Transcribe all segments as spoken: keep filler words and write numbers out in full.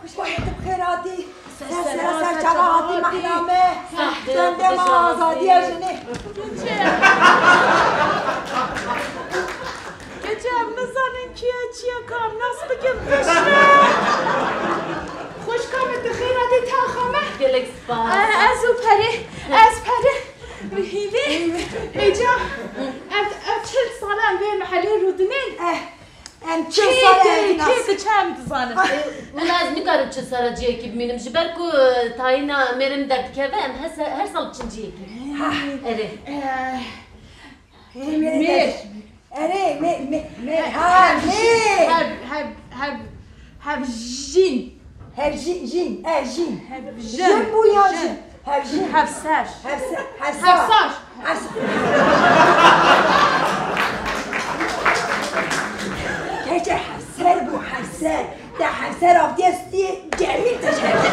Xwişka min, tu bi xêr hatî. Ser sera ser çava hatî mehna me. Dendê me azadiya jinê. Keçe, em nizanin kî ye, çi ye, ka em nas bikin piştre. Xwişka min, tu xêr hatî taxa me. Gelek spas. E, ez û Perê, ez Perê. Hîvî, hêca, ev, ev çil sal e em vê mehelê rûdinên. Eh, em çil sal e ev nas. Kê diçe em dizanin. Wela ez nikarim çil sala ciyekî bimînim. Ji ber ku, e, tayîna mêrê min derdikeve, em her se-, her sal diçin ciyekî. Ha. Erê. Eh, Mêr. Erê, me, me, me, ha, me. Hev, hev, hev, hevjîn. Hevjîn, jîn, e, jîn. Hevjin. Jin bû ya jin? Hevjîn. Hevser. Hevser. Hevsar. Hevsar. Hevsar. Keçe hevser bû, hevser. Te hevser avdiye stiyê, germî te ji hevser.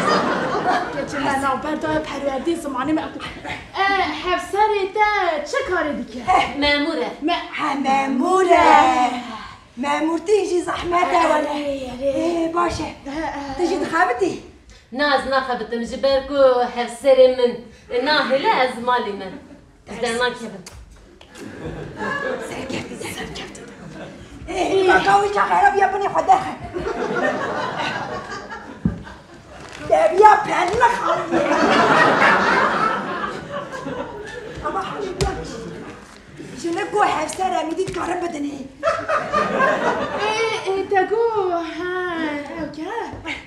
Keçe me navber daye perwerdê zimanê me. E, hevserê te çi karê dike? Memûr e. Me-, ha, memûr e. Memûrtî jî zehmet e wele. Erê, erê. Ê, baş e. He, he. Tu jî dixebitî? Na, ez naxebitim, ji ber ku hevserê min nahêle, ez malê me. Ez dernakevim. Serkeftin, serkeftin. Ê, baka wî çax xerab ya binê xwe derxe. Deviya perli xaliye. Ama halê biya jinik ku hevser em îdî dikarin bidinê. Ê, ê, te got, ha, ew ke.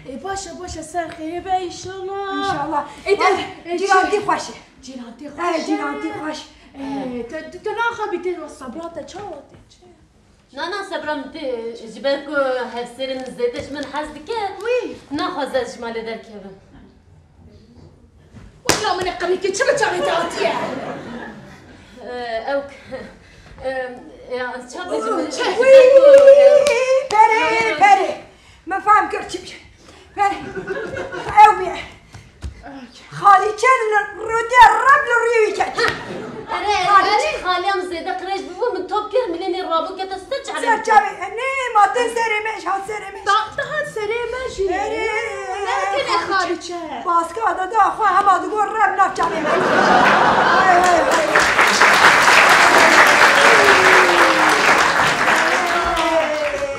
Ê, baş e, baş e, ser xêrê be, înşallah. Înşallah. Ê, te, ê, cîrantî xweş e. Cîrantî xweş e. Cîrantî xweş. Ê, te, te, te naxebitî, sebra te çawa tê, çi? Na, na, sebra min tê, ji ber ku hevserê min zêde ji min hez dike, wî naxwaze ez ji malê derkevim. Wela min ê qirîkê çi bi çavê te hatiye? Ee, ew k-, ee, ya, ez çawa bêjim, ji ber ku, ee, Perê, Perê. Min fehm kir çi bî. Ew bî. Xalîçe li rûdê reb li rûyê wî ket. Erê, erê, xalî em zêde qirêj bûbû, min top kir, milê nê rabû kete ser çavê. Ser çavê. Nê, ma tên serê me, ji hat serê me. Da, dihat serê me jî. Erê, ne tenê xalîçe. Baska da da xwe hema digot reb nav çavê me. Hey, hey, hey.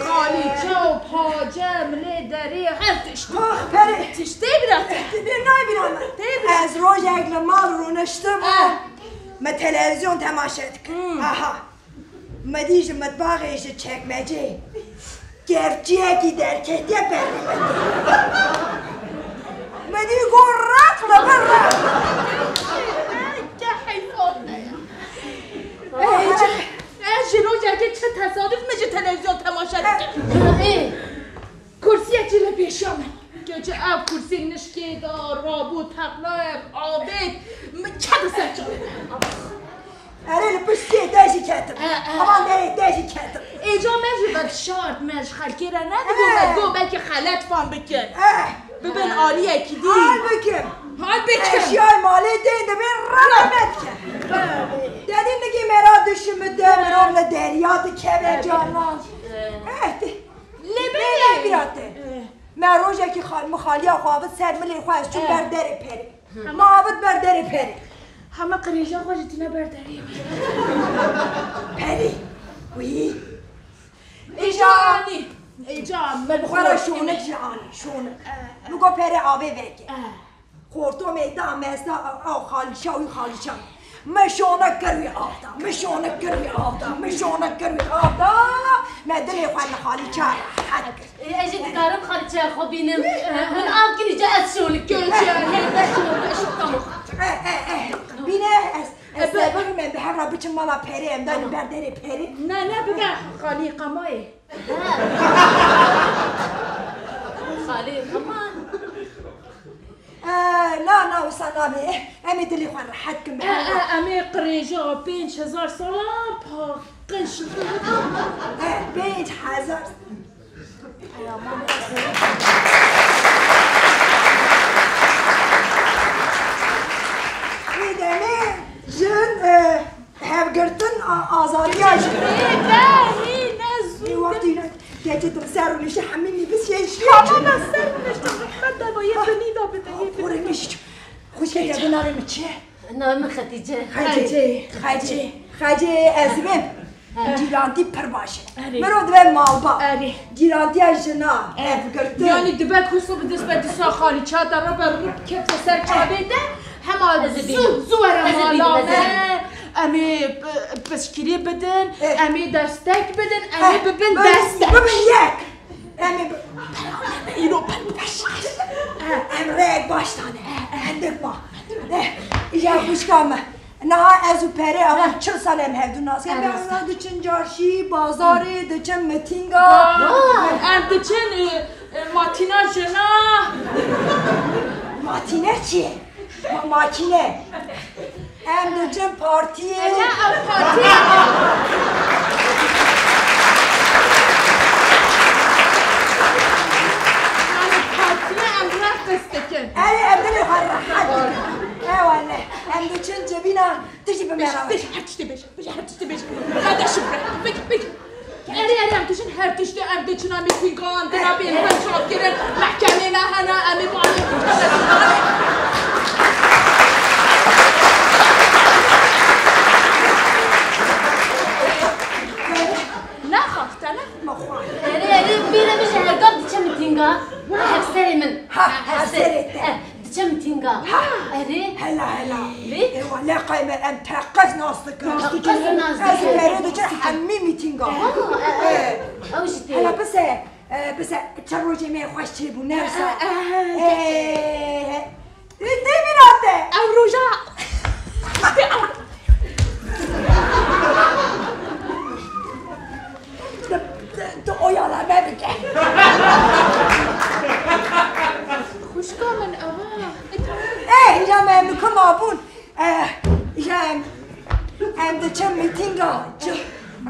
Xalîçe û pace, milê derê, her tişt. Ah, Perê. Tiştê bira te. Tê nayê bîra me. Tê bira. Ez rojek li mal rûniştim û, eh, me televîzyon temaşe dikim. Hmm. Aha. Me dî ji mitbaxê, ji çekmecê kevçiyekî derketiye ber min. Me dî got req li vir req. Ke heyfan me ya. Ey, ez ji rojekê çi tesaduf me ji televîzyon temaşe dikim. Ê. Kursiyekî li pêşiya me. Keçe ev kursî nişkê da, rabû, teqlayek, avêt, min kete ser çavê me. Erê, li piştê te jî ketim. E, e. Aman derê te jî ketim. Êca me jî vekişart, me ji xelkê re nedigot, me digot belkî xelet fam bikin. Eh. Bibin aliyekî dî. Hal bikim. Hal bikim. Eşyayê malê tên dibên rehmet ke. Dedî nikî mera dişimite, mirov li derya dikeve canan. Eh, te- Lê belê. Lê bira te. Eh. Me rojekî xal-, min xaliya xwe avit ser milê xwe, ez çûm, eh, ber derê perê. Hı. Me avit ber derê perê. Hema qirêja xwe jî tine ber derê. Perê. Wî. Êca anî. Êca min bi xwe re şonik jî anî. Şonik. Eh. Min got perê avê veke. Eh. Xortomê da mesta, ew xalîça wî xalîça. Min şonek kir wî av da, min şonek kir wî av da, min şonek kir wî av da. Me dilê xwe li xalîça rehet kir. Ê, ez jî dikarim xalîçeya xwe bînim. Hûn av kirî, ca ez şonik kirim. Göçe, hê de şonik, şonik tamam. Eh, eh, eh. Bîne ez, ez, e, bi- sebirim em bi hev re biçin mala perê, em danî ber derê perê. Ne, ne, bibe xalî qamayê. Xalî qama. E, na, na, wisa nabe. Em ê dilê xwe rehet kin. E, e, em ê qirêja pênc hezar sala paqij. E, pênc hezar. Wê demê jin, e, hevgirtin a-, azadiya jin. Ê, ne, hî, ne zû. Ê, wextî ne, keçê tu ser rûniştî hemî nivîsiyên şî. Tamam, ez ser rûniştim. Navê min çi ye? Navê min Xetîce. Xecê, Xecê, Xecê, ez dibêm. He. Cîrantî pir baş e. Erê. Mirov dibe malbat. Erê. Cîrantiya jina, erê, hevgirtin. Yanî dibe ku sibê dest be dîsa xalî çata re be rip kete ser çavê te. Hema zû, zû were mala me. Em ê p-, piştgirî bidin, erê, em ê destek bidin, em ê, he, bibin destek. Bibin yek. Em ê bi-, îro ber-, beş. Em rêyek baş dane. Hindik ma. Eh, îja xwişka me. Niha ez û Perê, ew çil sal em hevdû nas dikin. Em diçin carşî, bazarê, diçin mitînga. Em diçin, e, e, matîna jina. Matîne çi ye? Ma-, makîne. Em diçin partiyê. Ne, ev partiyê. Yanî partiyê em reqs dikin. Erê, em dilê xwe rehet dikin. Ewele, em diçin civînan, tu jî bi me re. Bêje, bêje, her tiştê bêje. Bêje, her tiştê bêje. Hadi şifre. Bêje, bêje. Erê, erê, em diçin her tiştê, em diçin, em ê pîngan, dina bê, em çav kirin, mehkemê me hene, em ê malê. Naxafte ne? Erê, erê, bêre bêje, her gaf diçe mitînga. Hevserê min. Ha, hevserê te. Eh, diçe mitînga. Ha. Erê. Hela, hela. Lê? Ê, wele qey me em teqez nas dikin. Teqez nas dikin. Ez û Perê diçin hemî mitînga. Ha, e, e. Ew jî tê. Hela bise, e, bise, çend rojê me xweş çêbû, ne wisa? E, e, e. Ê, tê bîra te? Ew roja. Tu, tu, tu oyala me bike. Xwişka min, ava. Ê, hîna me em li ku mabûn. Eh, îja em, em diçin mîtînga. Çi,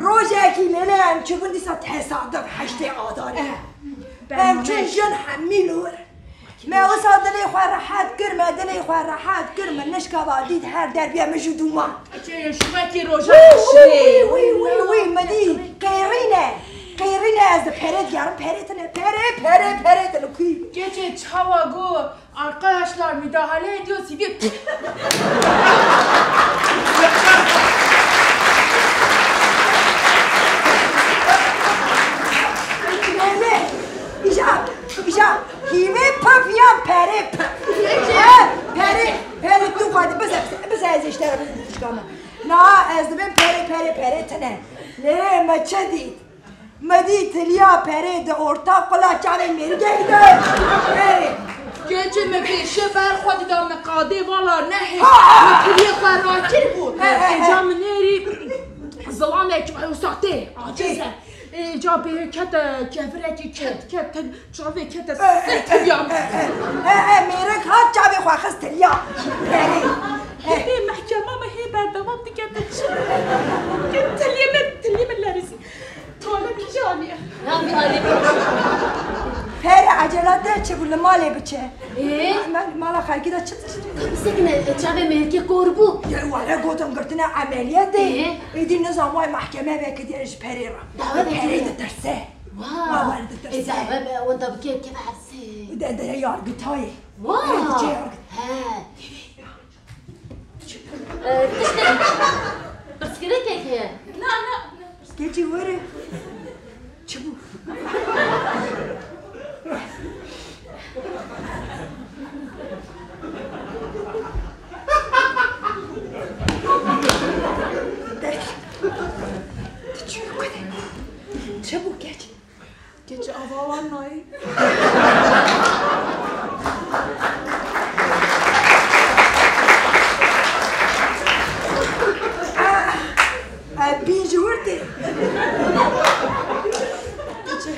rojekî lêlê em çûbûn dîsa tesaduf heştê Adarê. Eh, em çûn jin hemî li wir. Me wisa dilê xwe rehet kir, me dilê xwe rehet kir, min nişka va dît her derbiye min ji dû ma. Çi, şivekî roja şirê. Wî, wî, wî, wî, min dî qêrîne. Qêrîne, ez di Perê digerim, Perê tine, Perê, Perê, Perê tine, kuî. Keçê çawa got, arkadaşlar müdahale ediyoruz, diye. Belê, îja, îja, hîvê pif yan Perê pif. He, Perê, Perê tu xwedî bize, bize, bize ez îşte re bixuşka me. Na, ez dibêm Perê, Perê, Perê tine. Lê me çi dît? Me dî tiliya Perê di orta qula çavê mêrikekî de. Perê. Keçê me pêşe ber xwe dida me qadê vala nehê. Ha! Me tiliyê xwe rakir bû. He, he, he. Êca min nêrî zilamekî wisa tê. Aciz e. Êca bê kete kevirekî ket, ket, ket, çavê kete ser tiliya min. He, he, mêrik hat çavê xwe xist tiliya. Perê. Hê mehkema me hê berdewam dike te çi? Tiliyê min, tiliyê min lerîsî. Tuvalet kîjan e? Ya bir alim. Pere, acele de çi bû, li malê biçe. Ee? Ma-, ma-, mala xelkî de çi tişt? Bisekine, e, çavê mêrikê kor bû. Ya, were gotin girtine emeliyatê. Ee? Êdî nizam wayê mahkeme vekirdiye ji perê re. Dawe vekirdiye. Perê ditirse. Wa. Wa, were ditirse. E, dawe be, wenda bike, keve hepsê. De, de, yargıtayê. Wa. He, diçe yargıt. He. Ee, tiştek, pirsgirêkek heye. Na, na, na. Keçî were. Çi bû? Ders. Tu çi bû? Çi bû, keç? Keçi ava wan nayê. Ev bîn ji wir tê.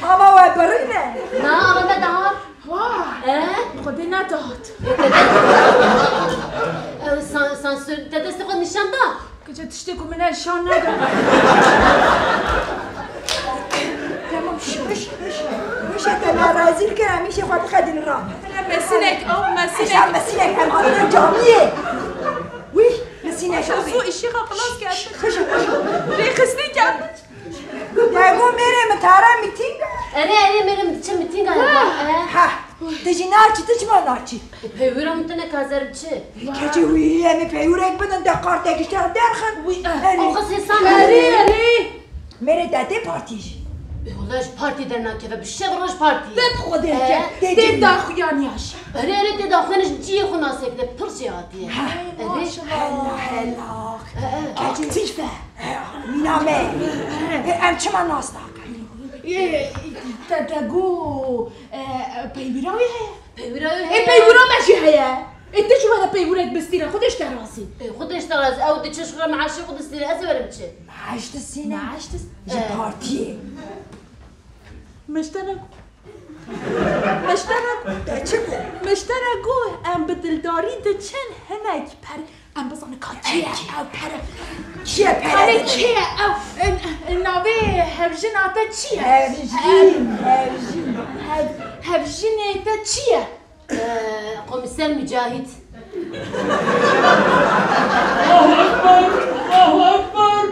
Ava we birîne. Na, ava me dihat. Wah! Eh? Xwedê nedat. Ew san-, sansür, te destê xwe nîşan da? Keçe tiştê ku min e şan neda. Tamam, şiş, şiş. Şiş, te me rezîl kir, em îşê xwe bixedin ra. Mesinek, ew mesinek. Eşa mesinek, em hatine camiyê. Wî, mesinek. Zû îşî xwe xilas kir. Şiş, şiş. Rêxistinê kir. Dego mêrê min tara mîtîng. Erê, erê, mêrê min diçe mîtînga. Ha. Ha. Tu jî naçî, tu çima naçî? Peywira min tine kazer çi? Keçê wî em ê peywirek bidin, te kartek ji te derxin. Wî, eh, Erê. Axir sê sal Erê, erê. Mêrê te tê partî jî. E, wala ji partî dernakeve, bi şev roj partî. Te bi xwe dê Ee, ke, tê tê cin. Daxuyaniya jî. Erê, erê, tê daxuyanî ji ciyê xwe nasek de, pir jê hatiye. Ha. Erê. Maşallah. Hela, hela. Ee, ee. Keçê. Aktîf e. Mîna me. E, em çima nas nakin? Ê, te, te got, e, e, peywira wî heye? Peywira wî Ê, heye. Peywira me jî heye. Ê, tu çima de peywirek bistîne? Xwedê ji te razî. Ê, Xwedê ji te razî. Ew diçe ji xwe meaşê xwe distîne. Ez ê werim çi? Meaş distîne? Meaş dis-, Ji Ee. Partiyê. Mişterek. Mişterek. Te çi got? Mişterek got, em bi dildarî diçin hinek per Em bizanin ka kê ye ew pere. Kê ye pere? Pere kê ye ew? N-, n-, navê hevjina te çi ye? Hevjîn, hevjîn. Hev-, hevjinê te çi ye? Ee, Komîser Mücahit. Allahu Ekber! Allahu Ekber!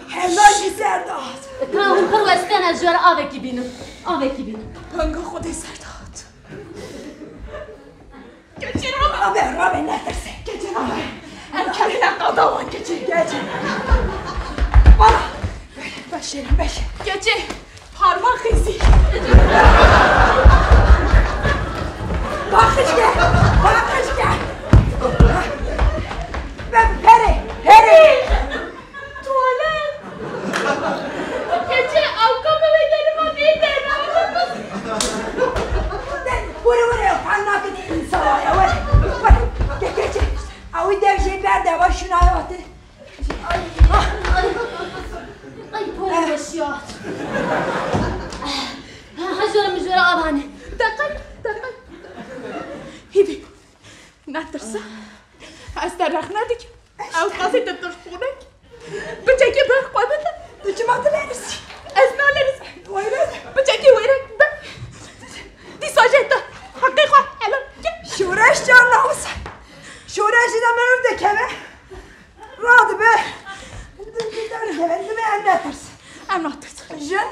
Hela jî ser dihat. Ka hûn pir westin, ez ji we re avekî bînim. Avekî bînim. Banga Xwedê ser dihat. Keçê rabe. Rabe, rabe, netirse. Keçê rabe. Em kerine qada wan keçê. Keçê. Bala. Beşêrim, beşê. Keçê. Parmak izi. Bakış gel. Bakış gel. Be-, pere, pere. Tuvalet. Keçê, ew ka me wê derê ma bê derê. De, were, were, fan nakit insana ya, were, were. Ke-, keçê. Ew dev jê berde, va şuna ya te. Ay, ay, ay, porê me şiyat. Ha, ha, jora min jora avane. Deqe, deqe. Hîvî, netirse. Ez te rexne dikim. Ew qasê te tirxûnek. Piçekê bi xwe bide. Tu çima dilerisî? Ez nalerizim. Wêre. Piçekê wêre be. Dîsa jê te heqê xwe helal ke. Şoreş can namusa. Şoreş de merov de keve. Radibe. Dikeve, dibe em netirsin. Em natirsin. Jin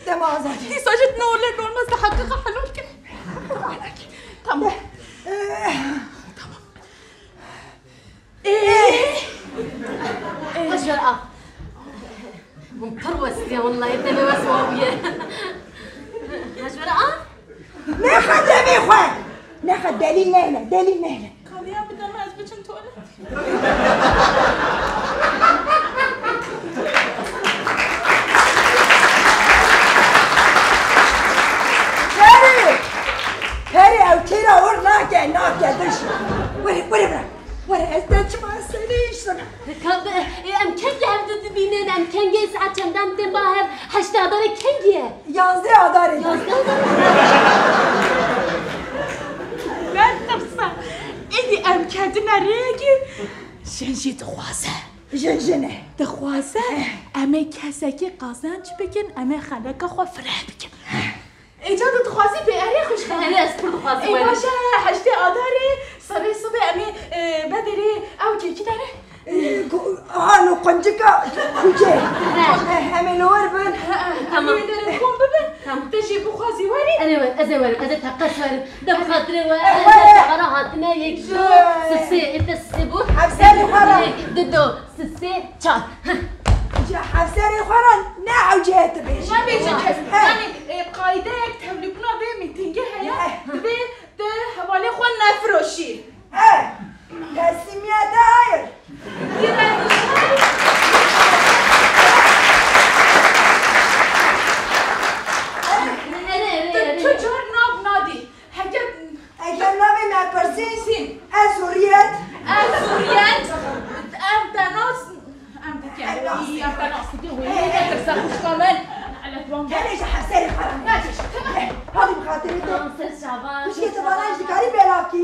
dema azadî. Dîsa jî ne olur ne olmaz de heqê xwe helal ke. Tamam. Ee. Tamam. Ee. Ee. Hacer a. Hûn pir westiye, wellahî te wes wa bûye. Hacer a. Nexe demê xwe. Nexe delîl neyne, delîl neyne. Kaliya bide me, ez biçim tuwalet. Perê! Perê, ew têra or nake, nake, diş. Were, were bira. Were, ez te çima serê îştana. Ka be, e, em kengî hev di dibînin, em kengî saet çendan tên ba hev, heştê adarê kengî ye? Yazdê adarê. Yazdê adarê. Netirse. Êdî em ketine rêyekê. Jin jî dixwaze. Jin jin e. Dixwaze, eh, em ê kesekî qezenc bikin, em ê xeleka xwe fireh bikin. Ê, ca tu dixwazî pê erê xwişka? Erê, ez pir dixwazim. Ê, baş e, heştê adarê, serê sibê em ê, e, bederê ew kekî dere. Ê, ku-, aha, no quncika kucê. He. Eh, em ê li wir bin. He, he. Tamam. Em ê derê xwe bibin. Tamam. Te jî bixwazî werî. Erê wer, ez ê werim, ez ê teqez werim. De bi xatirê we, eh, ez were. Ara hatine yek, du, sisê, ê te sisê bû. Hevserê xwe re. Yek, du, du. Sisê, çar. Ji hevserê xwe re ne ewcihê tu bêjî. Nebêje kes. He. Yanî, e, qaydeyek tevlîbûna vê mîtingê heye. He. Divê tu hevalê xwe nefiroşî. He. Teslimiyete hayır. Erê, erê, erê. Tu çi car nav nadî? Heger, heger navê me pirsî, sîn. Ez Hurriyet. Ez Hurriyet. Em te nas, em te ke. Em nas. Em te nas. Dê wê, eh, eh, netirse xwişka min. Elet wan. Tenê ji hevserê xwe re. Hadi, hadi bi xatirê te. Tamam, ser şaban. Xwişkê te bana ji dikarî belav kî.